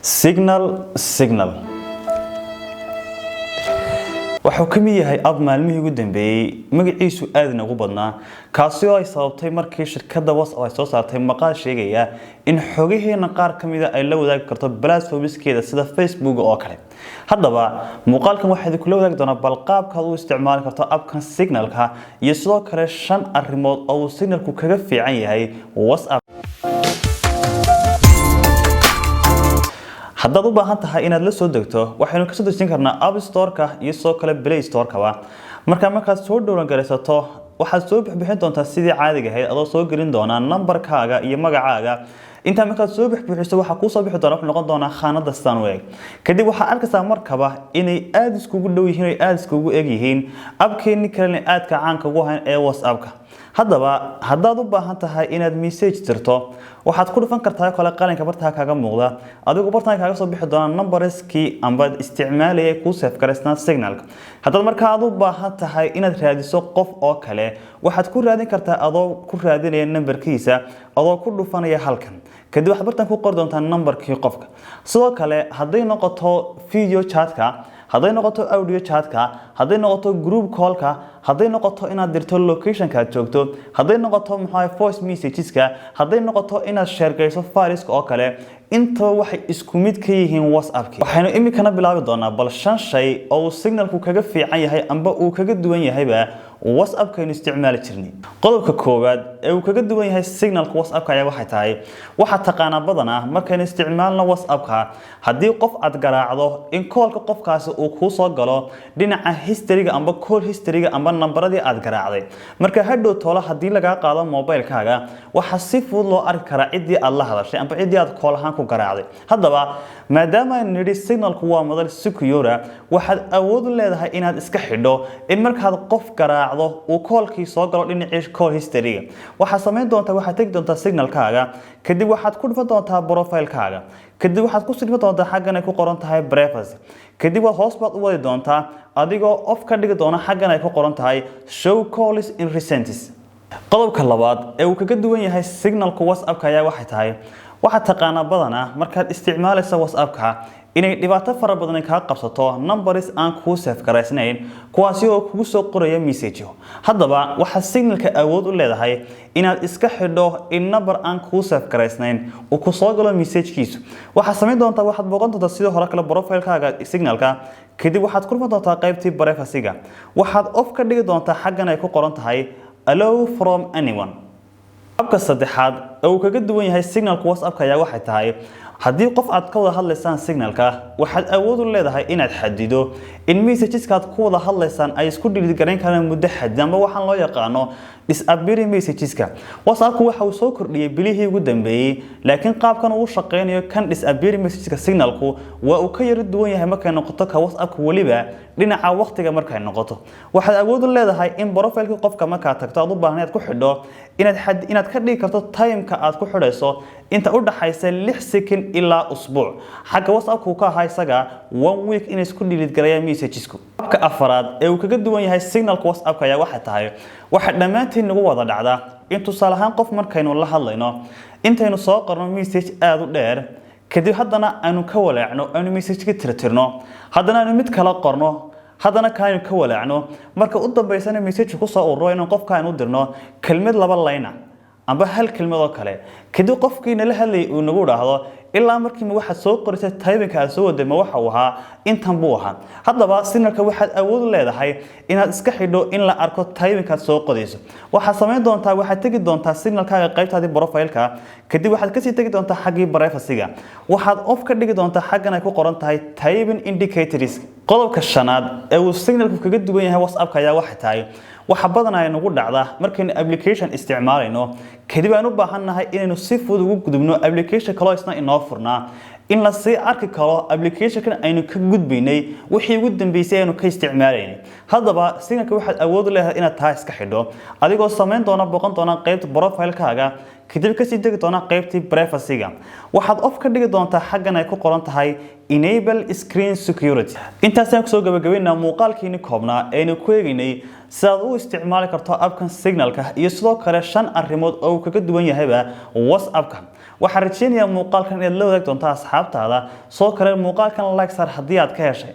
Signal. Signal wuxuu ka mid yahay app maalmihii ugu dambeeyey magaciisu aad inoogu badnaa, kaasi oo ay sababtay markii shirkadda WhatsApp ay soo saartay maqaal sheegaya in xogaheena qaar ka mida ay la wadaagi karto platformskeeda sida Facebook oo kale. Haddaba muuqaalkan waxaa idinkula wadaagi doonaa bal qaabkaad u isticmaali karto appkan Signalka iyo sidoo kale shan arrimood oo uu Signalku kaga fiican yahay WhatsApp. Haddaad u baahan tahay inaad la soo degto, waxaynu kasoo dejin karnaa App Store-ka iyo sidoo kale Play Store-kaba. Markaad soo download garaysato, waxaad soo bixbixin doontaa sidii caadiga ahayd, adoo soo gelin doonaa nambarkaaga iyo magacaaga. Intaa markaad soo bixbixiso, waxaa kuusoo bixi doona, wuxuu noqon doonaa khaanada sidaan u eg. Kadib waxaad arkaysaa markaba inay aada iskugu dhow yihiin, ay aada iskugu eg yihiin appkeenii kalena aadka caanka ugu hayn ee WhatsApp-ka. Haddaba haddaad u baahan tahay inaad message dirto, waxaad ku dhufan kartaa kale qalinka bartaa kaaga muuqda. Adigu bartaan kaaga soo bixi doona numberskii amba isticmaalaya kuu save garaysnaa Signalka. Haddaad markaa aad u baahan tahay inaad raadiso qof oo kale, waxaad ku raadin kartaa adoo ku raadinaya nambarkiisa, adoo ku dhufanaya halkan. Kadib waxaad bartan ku qori doontaa nambarkii qofka. Sidoo kale hadday noqoto video chatka, hadday noqoto audio chatka, hadday noqoto group callka, hadday noqoto inaad dirto locationka aad joogto, hadday noqoto muxuu voice messageska, hadday noqoto inaad share gayso fileska oo kale, intaba waxay isku mid ka yihiin WhatsAppki. Waxaynu iminkana bilaabi doonaa bal shan shay oo uu Signalku kaga fiican yahay amba uu kaga duwan yahayba WhatsAppkaynu isticmaali jirnay. Qodobka koowaad ee uu kaga duwan yahay Signalka WhatsAppka ayaa waxay tahay: waxaad taqaanaa badanaa markaynu isticmaalno WhatsAppka, haddii qof aad garaacdo, in callka qofkaasi uu kuu soo galo dhinaca historyga amba call historyga amba nambaradii aad garaacday. Marka hadhow toolo haddii lagaa qaado mobilkaaga, waxaa si fudud loo arki karaa ciddii aad la hadashay amba ciddii aad call ahaan ku garaacday. Haddaba maadaama aynu nidhi Signalku waa madal secure, waxaad awood u leedahay inaad iska xidho in markaad qof garaacdo uu callkii soo galo dhinacii call historyga. Waxaad samayn doontaa, waxaad tegi doontaa Signalkaaga, kadib waxaad ku dhufan doontaa profilekaaga, kadib waxaad ku dhufan doontaa xaggan ay ku qoran tahay privacy. Kadib waad hoos baad u wadi doontaa, adigoo off ka dhigi doona xaggan ay ku qoran tahay show calls in recents. Qodobka labaad ee uu kaga duwan yahay Signalka WhatsAppka ayaa waxay tahay: waxaad taqaanaa badanaa markaad isticmaalaysa WhatsAppka inay dhibaato fara badan kaa qabsato numbers aan kuu save garaysnayn, kuwaasi oo kugu soo qoraya message. Haddaba waxaad Signalka awood u leedahay inaad iska xidho in number aan kuu save garaysnayn uu ku soo galo messagekiisu. Waxaad samayn doontaa, waxaad booqan doontaa sidii hore kale profilekaaga Signalka, kadib waxaad ku dhufan doontaa qaybtii privacy-ga. Waxaad off ka dhigi doontaa xaggan ay ku qoran tahay allow from anyone. Habka saddexaad ee uu kaga duwan yahay Signalka WhatsAppka ayaa waxay tahay: haddii qof aad ka wada hadlaysaan Signalka, waxaad awood u leedahay inaad xadido in messageska aad ku wada hadlaysaan ay isku dhiirigarayn karaan muddo xadidan, amba waxaan loo yaqaano disappearing messageska. WhatsAppku waxa uu soo kordhiyey bilihii ugu dambeeyey, laakiin qaabkan uu shaqeynayo kan disappearing messageska Signalku waa uu ka yaro duwan yahay markay noqoto ka WhatsAppka, weliba dhinaca waqtiga markay noqoto. Waxaad awood u leedahay in profileka qofka markaad tagto aad u baahan inaad ku xidho, inaad ka dhigi karto timeka aad ku xidhayso inta u dhaxaysa 6 second ilaa usbuuc, xagga WhatsAppku ka ahaa isaga one week inay isku delete garayaan messagesku. Habka afaraad ee uu kaga duwan yahay Signalka WhatsAppka ayaa waxay tahay: waxa dhammaantiin nagu wada dhacda in tusaale ahaan qof markaynu la hadlayno, intaynu soo qorno message aada u dheer, kadib haddana aynu ka walaacno, aynu message ka tirtirno, haddana aynu mid kala qorno, haddana kaaynu ka walaacno, marka u dambaysana message kusoo ururo inaan qofka aynu u dirno kelmad laba layna amba hal kelmad oo kale. Kadib qofkii nala hadlayay uu nagu dhaahdo: "Ilaa markiima waxaad soo qorisay, typingka aad soo waday, ma waxa uu ahaa intan buu ahaa?" Haddaba Signalka waxaad awood u leedahay inaad iska xidho in la arko typingkaad soo qodayso. Waxaad samayn doontaa, waxaad tegi doontaa Signalkaaga qaybtaadii profileka, kadib waxaad kasii tegi doontaa xaggii privacy-ga. Waxaad off ka dhigi doontaa xaggan ay ku qoran tahay typing indicators. Qodobka shanaad ee uu Signalku kaga duwan yahay WhatsAppka ayaa waxay tahay: waxa badanaa nagu dhacda markaynu application isticmaalayno, kadib aan u baahannahay inaynu si fudud ugu gudubno application kaloo isna inoo furnaa, in la sii arki karo applicationkan aynu ka gudbaynay wixii ugu dambeysay aynu ka isticmaalaynay. Haddaba Signalka waxaad awood u leedahay inaad taa iska xidho, adigoo samayn doona, booqan doona qaybta profilekaaga, kadib kasii degi doona qaybtii privacy-ga. Waxaad off ka dhigi doontaa xaggan ay ku qoran tahay enable screen security. Intaasaan kusoo gabagabaynaa muuqaalkiini koobnaa eaynu ku eegaynay sidaad u isticmaali karto appkan Signalka iyo sidoo kale shan arrimood oo uu kaga duwan yahayba WhatsAppka. Waxaan rajeynayaa muuqaalkan inaad la wadaag doonto asxaabtaada. Soo kale muuqaalkan like saar haddii aad ka heshay.